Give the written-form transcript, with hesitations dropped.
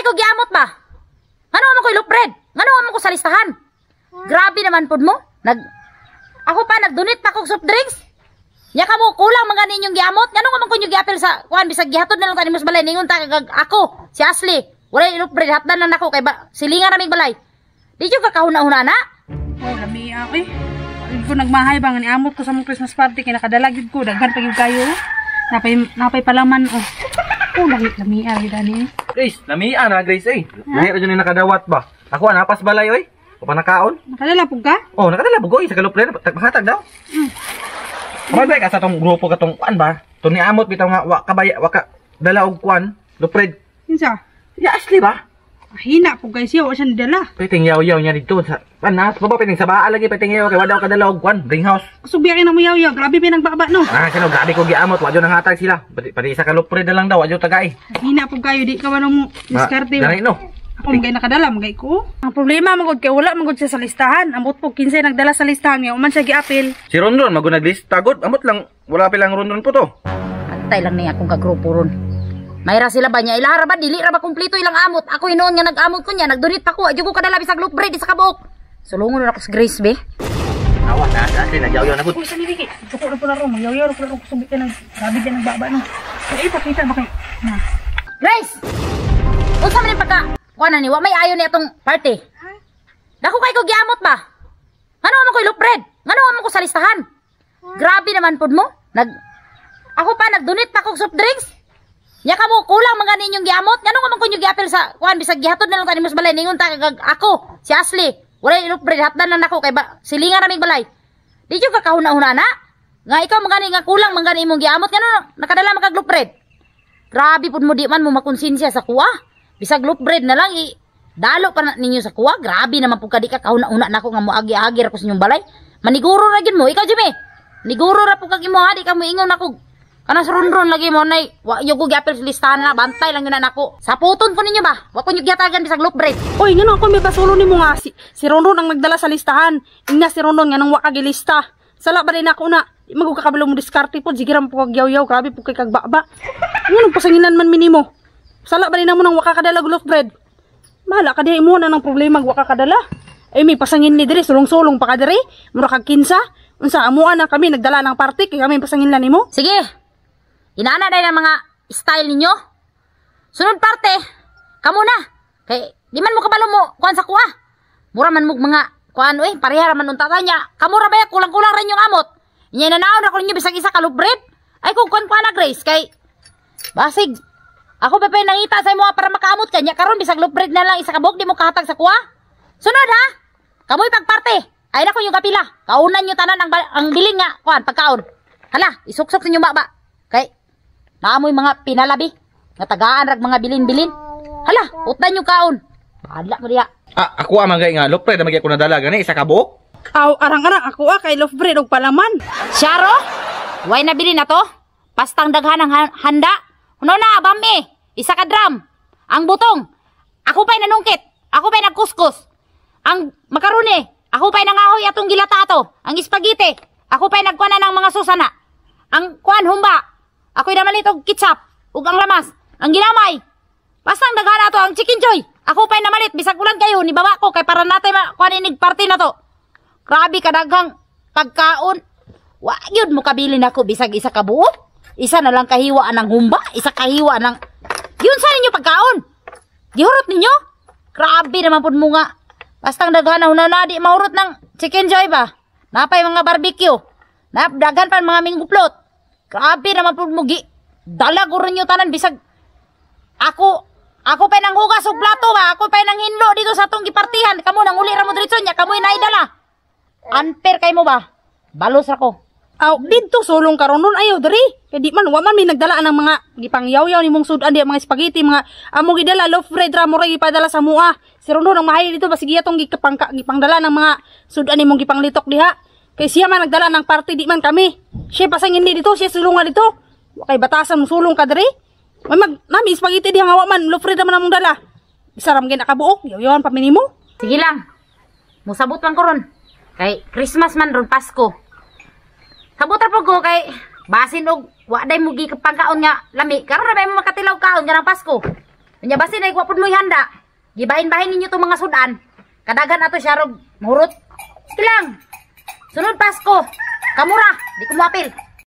kay ko giamot ba? Ngano man ko bread? Ngano man ko sa listahan? Grabe naman pud mo. Ako pa nagdonate pa kog soft drinks. Nya kamo kulang mga ninyong giamot. Ngano man ko inyo giapil sa kuan, bisag gihatod na lang ta nimo sa balay, ningon ta ako si Ashley. Walay bread, hatdan na nako kay ba, silingan raming balay. Di jud ka kahuna-huna na. Oh, lami ako eh. Ko nagmahay ba nga niamot ko sa mong Christmas party kay nakadala gyud ko, daghan pa gyud kayo. Napay palaman oh. Oh, lami lami ah gyud ani. Grace, lamia na Grace eh. Lahi ra jud ni nakadawat ba. Ako napas balay oy. O pa nakaon. Nakadala pug ka? Oh, nakadala bugoy sa kalupre tagmahatag daw. Kamay ba ka sa tong grupo katong kuan ba? To ni amot bitaw nga wa ka baya, wa ka dala og kuan, lupred. Kinsa? Ya Ashley ba? Hina pug kay siya, wa siya nidala. Piting yaw-yaw niya dito sa panas, baba piting sa baa lagi piting yaw kay wa daw kadala og kuan, ring house. Kusog biya kay na mo yaw-yaw, grabe pinagbaba no. Ah, sino grabe ko giamot, wa jud nanghatag sila. Pati isa ka lupred na lang daw, wa jud tagay. Hina pug kayo, di ka ba mo diskarte. Gani no. Ako magay nakadala, magay ko. Ang problema magud kay wala magud siya sa listahan. Amot po kinsay nagdala sa listahan niya, man siya giapil. Si Ronron magun naglista gud, amot lang wala pa lang Ronron po to. Antay lang ni akong kagrupo ron. Mayra sila ba niya? Ilahara ba? Dili ra ba kumpleto ilang amot? Ako hinuon nga nag-amot ko niya. Nag-donate pa ko. Adyo ko kadala bisag loaf bread isa ka buok. Sulungon na ako sa Grace be. Awa na si Ashley nagyaw-yaw na gud. Uy, sa niliki. Suko na po na ro, magyaw-yaw na po na ro, kusog ka nang grabe ka nang baba no. Ay, ipakita ba kay na. Grace! Unsa man ni pagka kuan na ni? Wa may ayo ni atong party. Dako kay ko giamot ba? Ngano man ko loaf bread? Ngano man ko sa listahan? Grabe naman pud mo. Ako pa nag-donate pa kog soft drinks. Nya kamo kulang mga ninyong giamot. Ngano man ko inyo giapil sa kuan, bisag gihatod na lang ta nimo sa balay, ningon ta ako si Ashley. Walay loaf bread, hatdan na nako kay ba, silingan raming balay. Di jud ka kahuna-huna na. Nga ikaw mga nga kulang mga imong giamot, ngano nakadala man kag loaf bread? Grabe pud mo, di man mo makonsensya sa kuha. Bisag loaf bread na lang i dalo pa na ninyo sa kuha. Grabe naman pud ka, di ka kahuna-huna nako nga moagi-agi ra ko sa inyong balay. Maniguro ra gyud mo, ikaw Jimmy. Niguro ra pud kag imo ha, di ka moingon nako. Kana sa ronron lagi mo nay, wa yo ko giapil sa listahan na, bantay lang yun na nako. Saputon ko ninyo ba? Wa ko nyo gihatagan bisag loaf bread. Oy, ngano ako may basulo nimo nga si Ronron ang nagdala sa listahan. Ingna si Ronron nganong wa ka gilista. Sala ba din ako na? Di man gud ka kabalo mo diskarte po, sige ra po kag yaw-yaw, grabe po kay kag baba. Nganong pasanginan man minimo? Sala ba din namo nang wa ka kadala og loaf bread? Bahala ka diha, imo na ng problema wa ka kadala. Ay may pasangin ni diri, sulong-sulong pa ka diri. Mura kag kinsa. Unsa amuan na kami nagdala ng party kay kami pasangin lang nimo? Sige. Inaana dahil ang mga style ninyo. Sunod parte, kamo na. Kay di man mo kabalo mo kuan sa kuha. Mura man mo mga kuan oy, pareha ra man unta ta niya. Kamo ra ba ya, kulang-kulang ra inyong amot. Inya nanaon ra ko ninyo bisag isa ka loaf bread. Ay kung kuan kuan na Grace kay basig ako pa nangita sa imo para makaamot ka nya karon bisag loaf bread na lang isa ka buok di mo kahatag sa kuha. Sunod ha. Kamoy pagparte. Ay nako yung kapila. Kaunan nyo tanan ang bilin nga kuan pagkaon. Hala, isuksok sa inyong baba. Kay naamoy mga pinalabi. Nga tagaan rag mga bilin-bilin. Hala, utdan nyo kaon. Bahala mo diha. Ah, ako ang mga nga lupred ang ako nadala gani isa ka buok. Aw, arang-arang ako ah kay loaf bread og palaman. Syaro, way nabili na to. Pastang daghan ang handa. Huno na, bami. Isa ka drum. Ang butong. Ako pa'y nanungkit. Ako pa'y nagkuskus. Ang makaroni. Ako pa'y nangahoy atong gilata ato. Ang spaghetti. Ako pa'y nagkuha na ng mga susana. Ang kuan humba. Ako'y namalit og ketchup. Ug ang lamas. Ang ginamay. Basta ang daghan ato. Ang chicken joy. Ako pa'y namalit. Bisag ulan kayo. Nibaba ko. Kay para natay kuan inig party na to. Grabe kadaghang pagkaon. Wa gyud mo kabilin ako bisag isa ka buok. Isa na lang kahiwa ng humba, isa kahiwa ng yun sa ninyo pagkaon. Gihurot ninyo? Grabe naman pud mo nga. Bastang daghan na una na di mahurot ng chicken joy ba. Napay mga barbecue. Nap daghan pa mga minggo plot. Grabe naman pud mo gi dala guro ninyo tanan bisag ako pa nang hugas og plato ba. Ako pa nang hinlo dito sa atong gipartihan. Kamo nang uli ra mo diretso nya, kamo naidala. Unfair kay mo ba? Balos ra ko. Aw, didto sulong karon nun ayaw diri. Kay di man wa man may nagdala ng mga gipangyaw-yaw nimong sudan di mga spaghetti mga amo gidala loaf bread ra mo ra gipadala sa mua. Si Ronron ang mahay dito basig iya tong gipangka gipangdala ng mga sudan nimong gipanglitok diha. Kay siya man nagdala ng party, di man kami. Siya pasangin ni dito, siya sulungan dito. Wa kay batasan mo sulong ka diri. May mag nami spaghetti diha nga wa man loaf bread ra man among dala. Isa ra man gyud nakabuok, yaw-yawan pa minimo. Sige lang. Musabot man ko ron. Kay Christmas man ron, Pasko. Sabot ra po ko kay basin og wa day mo gipangkaon nga lami. Karon ra ba mo makatilaw kaon kanang Pasko. Unya basin ay wa pudloy handa. Gibahin-bahin ninyo tong mga sudan. Kadaghan ato siya rog mahurot. Sige lang. Sunod Pasko. Kamura, di ko moapil.